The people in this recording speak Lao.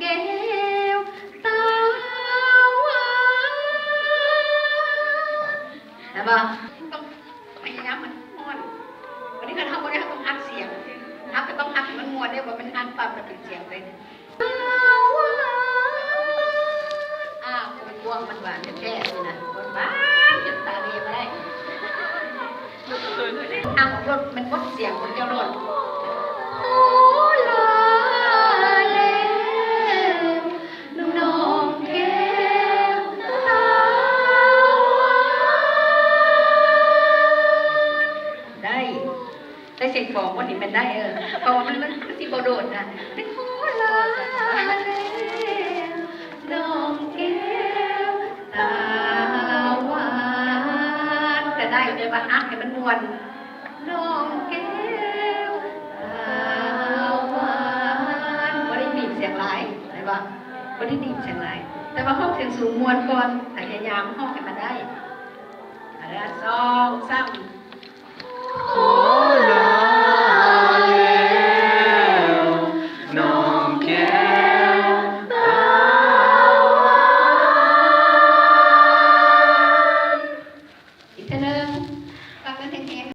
ແກ້ວຕາຫວານ ເຫັນບໍ່? ຕ້ອງພະຍາຍາມໃຫ້ມັນມ່ວນ. ບັດນີ້ຄັນເຮົາບໍ່ໄດ້ ເຮົາຕ້ອງອັດສຽງ. ເຮົາກໍຕ້ອງອັດໃຫ້ມັນມ່ວນເດ້ ບໍ່ແມ່ນອັດປັບແລ້ວເປັນສຽງເລີຍ. ຕາຫວານ ອ້າວ ມັນກວ້າງ ມັນຫວານແທ້ໆ ນີ້ນະ ໝວານຈົນຕາເລບໍ່ໄດ້. ທາງອອກລົດແມ່ນບົດສຽງຂອງເຈົ້າໂລດ. ໂອລາແລວ ນ້ອງແກ້ວຕາຫວານ ໄດ້. ໃສ່ສຽງຟອງບໍ່ນີ້ແມ່ນໄດ້ ເອີ ເພາະວ່າມັນ ມັນ ມັນຊິບໍ່ໂດດນະ. ເປັນໂອລາແລວ ນ້ອງແກ້ວຕາຫວານ ກໍໄດ້ ແຕ່ວ່າອັດໃຫ້ມັນມ່ວນ. ນ້ອງແກ້ວຕາຫວານ ບໍ່ໄດ້ບີບສຽງຫຼາຍ ເຫັນບໍ່? ບໍ່ໄດ້ບີບສຽງຫຼາຍ ແຕ່ວ່າຮ້ອງສຽງສູງມ່ວນກ່ອນ ພະຍາຍາມຮ້ອງໃຫ້ມັນໄດ້. ເອົາລະ ສອງ ສາມ.